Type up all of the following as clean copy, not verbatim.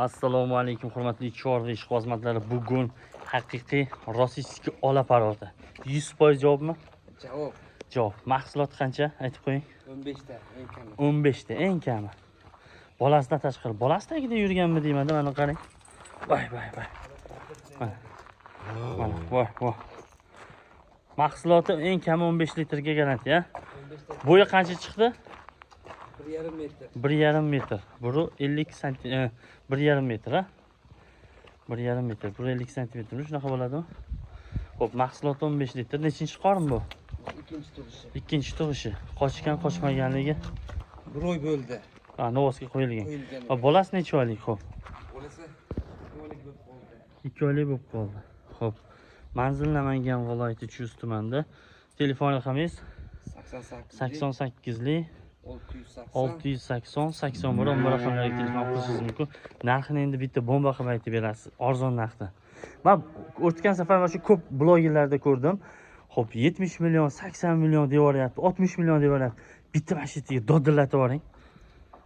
Assalomu alaykum, hurmatli chorva ishqibozmatlari. Bugun haqiqiy rossiyskiy ola parorda. 100% javobmi? Javob. Javob. Mahsulot qancha? Aytib qo'ying. 15 ta eng kami. 15 ta eng kami. Bolasidan tashqari. Bolasi tagida yurganmi deyman-da, mana qarang. Voy voy voy. Mana. Mana, voy voy. Mahsuloti eng kami 15 litrga garantiya. 15 ta. Bo'yi qancha chiqdi? 1,5 metr. 1,5 metr. Buri 50 santi, 1,5 metr, ha? 1,5 metr, 150 santimetr. Shunaqa bo'ladimi? Xo'p, mahsulot 15 litr. Nechinchi qorin bu? Ikkinchi tug'ishi. Ikkinchi tug'ishi. Qochgan, qochmaganligi Bir oy bo'ldi. Ha, novosga qo'yilgan. Qo'yilgan. Va bolasi necha oylik? Xo'p. Bolasi 2 oylik bo'lib qoldi. 2 oylik bo'lib qoldi. Xo'p. Manzil Namangan viloyati Chust tumanida. Telefon raqamingiz 88 88 680 680 81 11 raqamlariga telefon qilishingiz mumkin. Narxini endi bitta bomba qilib aytib berasiz, arzon narxda. Men o'tgan safar mana shu ko'p blogerlarda ko'rdim. Xo'p, 70 million, 80 million deb yuboryapti, 60 million deb yuboryapti. Bitta mana shu yerga dodillatib yuboring.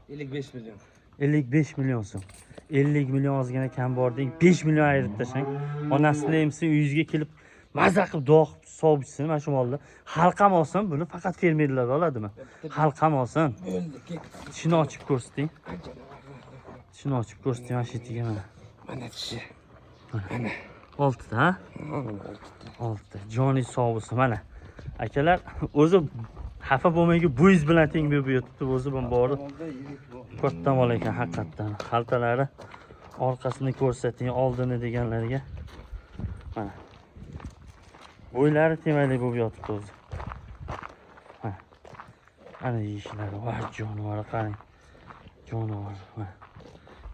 55 million. 55 million so'm. 50 million ozgina kam bor deng, 5 million ayirib tashlang. Onasini emsin, uyingizga kelib maza qilib duo qilib sovib ichsin mana shu molni. Xalq ham olsin, buni faqat fermerlar oladimi? Xalq ham olsin. Bo'ldi, ketdi. Tishini ochib ko'rsating. Tishini ochib ko'rsating mana shu yerga mana. Mana tishi. Mana. Oltita, ha? Mana oltita. Oltita. Joni sog' bo'lsin mana. Akalar, o'zi xafa bo'lmang, bo'yiz bilan teng bo'lib yotibdi o'zi bu bori. Molda yirik bu. Katta mol ekan haqiqatdan. Xaltalari orqasini ko'rsating, oldini deganlarga. Mana. Bo'ylari temayli bo'lib yotibdi o'zi. Mana. Ana yeyishlari, voy jonivor qarang. Jonivor, mana.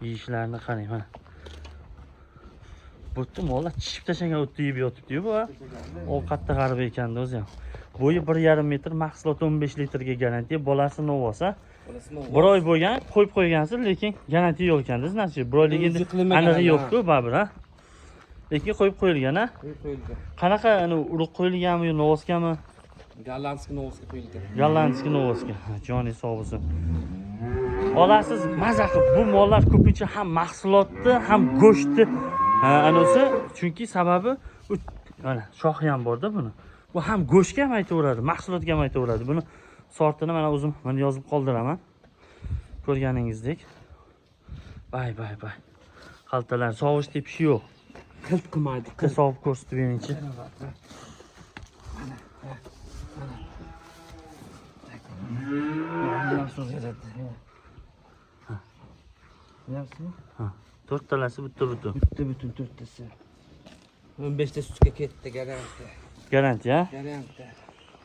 Yeyishlarini qarang, mana. Butun mollar chishib tashlagan o'tni yeb yotibdi-yu bu. Ovqatda g'arib ekanda o'zi ham. Bo'yi 1,5 metr, mahsulot 15 litrga garantiya, bolasi novvoz, ha? Bolasi nov. Bir oy bo'lgan, qo'yib qo'ygansiz, lekin garantiya yo'q ekanda, значит, bir oylik endi O'zi qilinmagan anig'i hali, yo'q-ku baribir, ha? Lekin qo'yib qo'yilgan, ha? Qo'yib qo'yilgan. Qanaqa, ani urug' qo'yilganmi yo novvoskami? Gollandskiy novosga qo'yilgan. Gollandskiy novvoska. Ha, joni sog' bo'lsin. Olasiz, maza qilib bu mollar ko'pincha ham mahsulotni, ham go'shtni, ha, anisi, chunki sababi u mana shoxi ham borda buni. Bu ham go'shtga ham aytaveradi, mahsulotga ham aytaveradi. Buni sortini mana o'zim mana yozib qoldiraman. Ko'rganingizdek. Bay bay bay. Xaltalar sovish tepishi yo'q. Qilt qilmaydi. Bitta sovib ko'rsatib beringchi. Mana so'z beradi. Bilyapsizmi? To'rttalasi bitta butun. Bitta butun to'rttasi. 15 ta sutga ketdi garantiya. Garantiya. Garantiya.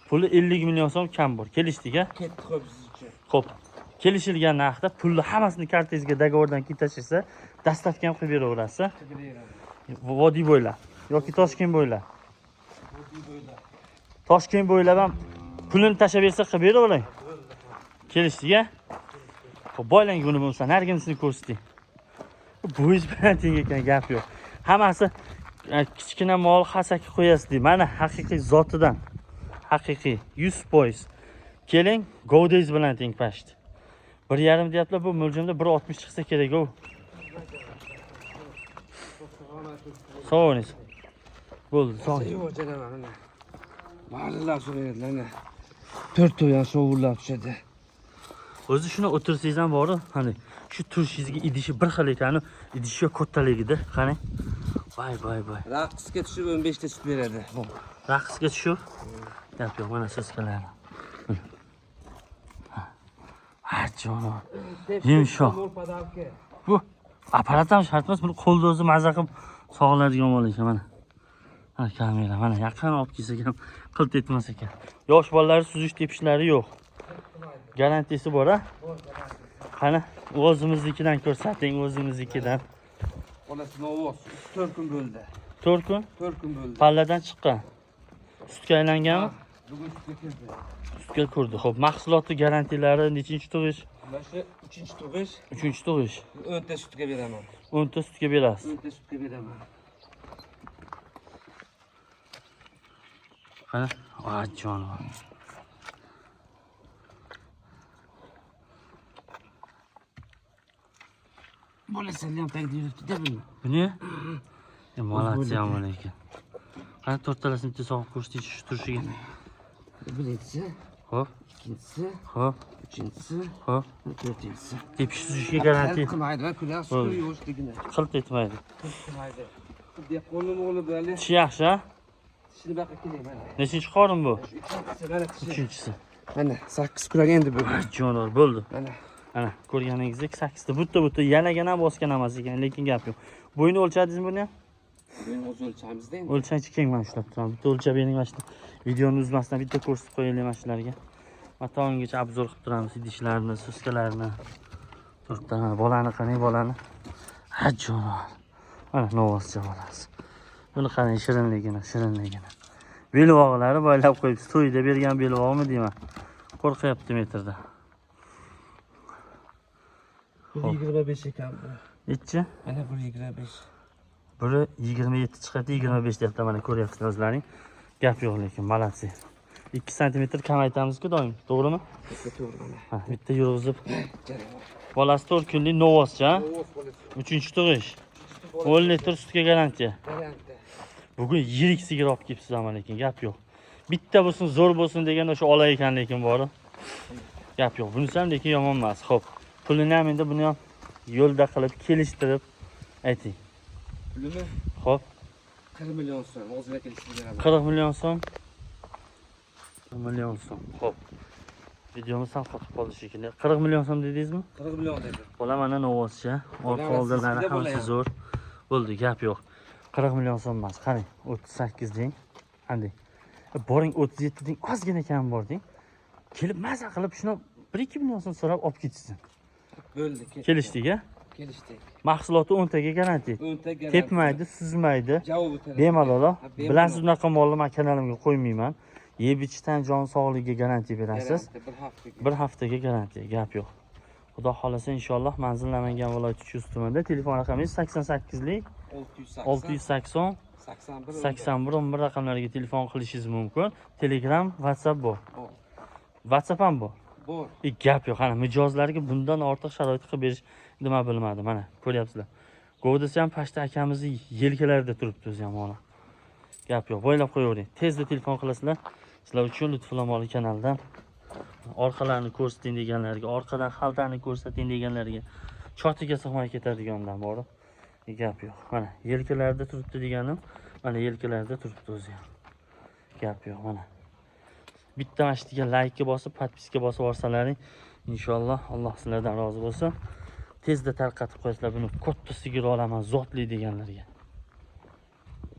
Puli 50 million so'm kam bor. Kelishdik, a? Ketdi xo'p siz uchun. Xo'p. Kelishilgan narxda pulni hammasini kartangizga договорdan keyin tashlasa, dastavka ham qilib beraverasiz. Qilib beraman. Vodiy bo'ylab yoki Toshkent bo'ylab. Vodiy bo'ylab. Toshkent bo'ylab ham pulini tashlab bersa qilib beravering. Kelishdik, a? Xo'p, boylang buni bo'lmasa, nariginisini ko'rsating. Bo'yiz bilan teng ekan, gap yo'q. Hammasi kichkina mol xasaki qo'yasiz deydi. Mana haqiqiy zotidan. Haqiqiy 100%. Keling, govdingiz bilan teng pashti. 1,5 deyaptilar, bu mo'ljalda 1.60 chiqsa kerak u. Sog' bo'ling. Bo'ldi, sog'. Yo'q, janaman mana. Mahallalar so'raydilar mana. To'rtta ham shovullar tushadi. O'zi shuni o'tirsangiz ham bor, hani shu turishingizga idishi bir xil ekani, idishi kattaligida, qarang. Voy voy voy. Raqsga tushib 15 ta sut beradi. Raqsga tushib. Gap yo'q, mana so'zkalari. Ha, jonivor. Yumshoq. Nol podarka. Bu apparat ham shart emas, buni qo'lda o'zi maza qilib sog'iladigan mol ekan mana. Ha, kamera mana yaqin olib kelsak ham qilt etmas ekan. Yosh bolalar suzish tepishlari yo'q. Garantiyasi bor, ha? Qani, o'zimiznikidan ko'rsating, o'zimiznikidan. Bolasi novoz. 4 kun bo'ldi. 4 kun 4 kun bo'ldi. palladan chiqqan. Sutga aylanganmi? Bugun sutga kirdi. Sutga kirdi. Xo'p, mahsulotni garantiyalari nechinchi tug'ish? Mana shu 3-tug'ish 3-tug'ish. 10 ta sutga beraman. 10 ta sutga berasiz. 10 ta sutga beraman. Qani? Voy jonivor. Bolasi ham tagida yuribdi-da buni. Buni? Молодцы O'zi yomon ekan. Qani, to'rttalasini bitta sog'ib ko'rsatingchi shu turishiga. Birinchisi, Xo'p, ikkinchisi, xo'p, uchinchisi, xo'p. to'rtinchisi. Tepish suzishga garantiya. Qilmaydi va kular Bo'ldi. suv yo'shligini. Qilt etmaydi. Qilmaydi. Dehqonni o'g'li bo'ladi. Tishi yaxshi, ha? Tishini baqa keling mana. Nechinchi qorin bu? Shu ikkinchisi mana tishi. Uchinchisi. Mana 8 kurak endi bu. Jonivor bo'ldi. Mana. Ana, ko'rganingizdek 8 ta bitta bitta yalagan ham bosgan emas ekan, lekin gap yo'q. Bo'yini o'lchadingizmi buni ham? Men o'zi o'lchamizda endi. O'lchangchi, keng mana ushlab turaman. Bitta o'lchab bering mana shu. Videoni uzmasdan bitta ko'rsatib qo'yaylik mana shularga. Matongacha обзор qilib turamiz idishlarini, soskalarni. Turibdi, mana bolani qarang, bolani. Ha, jonivor. Mana novvoscha bolasi. Buni qarang, shirinligini, shirinligini. Belbog'lari boylab qo'yibsiz. To'yda bergan belbog'mi deyman. Qo'rqyapti metrda. Bir 25 ekan bu. Nechi? Mana bir 25. Biri 27 chiqadi, 25 deyapti, mana ko'ryapsizlar o'zlaring. Gap yo'q lekin, молодцы. 2 santimetr kamaytamizku doim, to'g'rimi? Bitta to'g'ri mana. Ha, bitta yurg'izib. Janavar. Bolasi 4 kunlik novvoscha, ha? Novvos bolasi. Uchinchi tug'ish. 10 litr sutga garantiya. Garantiya. Bugun yirik sigir olib kelibsiz ama lekin gap yo'q. Bitta bo'lsin, zo'r bo'lsin degan o'sha ola ekan lekin bori. Gap yo'q. Bunisi ham lekin yomon emas. Xo'p, pulini ham endi buni ham yo'lda qilib kelishtirib ayting. Pulini Xo'p, 40 million so'm. O'zinglar kelishib beraman. 40 million so'm. 40 million so'm. Xo'p. Videomiz sal qotib qoldi shekilli. 40 million so'm dedingizmi? 40 million dedi. Bola mana novvoscha. Orqa Bola oldilari sizda hammasi bola zo'r. Bo'ldi, gap yo'q. 40 million so'm emas. Qarang, 38 deng. Qanday? Boring 37 deng, ozgina kam bor deng. Kelib maza qilib shuni 1-2 million so'm so'rab olib ketishsin. Bo'ldi, ketdik. Kelishdik, a? Kelishdik. Mahsuloti 10 taga garantiya. 10 ta garantiya. Tepmaydi, suzmaydi. Javob o'tadi. Bemalol. Ha, bemalol. Bilasiz, bunaqa molni men kanalimga qo'ymayman. Yeb ichishdan jon sog'ligiga garantiya berasiz. Garantiya, bir haftaga. Bir haftaga garantiya, gap yo'q. Xudo xohlasa inshaalloh, manzil Namangan viloyati Chust tumanida, telefon raqamingiz 88lik 680 680 81 81 11 raqamlariga telefon qilishingiz mumkin. Telegram, WhatsApp bor. Bor. WhatsApp ham bor. Bor. Gap yo'q. Ana mijozlarga bundan ortiq sharoit qilib berish nima bilmadim. Mana ko'ryapsizlar. Govdasi ham pashta akamizni yelkalarida turibdi o'zi ham ona. Gap yo'q. Bo'ylab qo'yavering. Tezda telefon qilasizlar. Sizlar uchun Lutfulla Moli kanalidan orqalarini ko'rsating deganlarga, orqadan xaltani ko'rsating deganlarga chotiga sig'may ketadigandan bor. Gap yo'q. Mana yelkalarida turibdi deganim, mana yelkalarida turibdi o'zi ham. Gap yo'q mana. Bitta mana shu yerga laykka bosib, подписка bosib yuborsalaring, inshaalloh Alloh sizlardan rozi bo'lsin. Tezda tarqatib qo'yasizlar buni, katta sigir olaman, zotli deganlarga.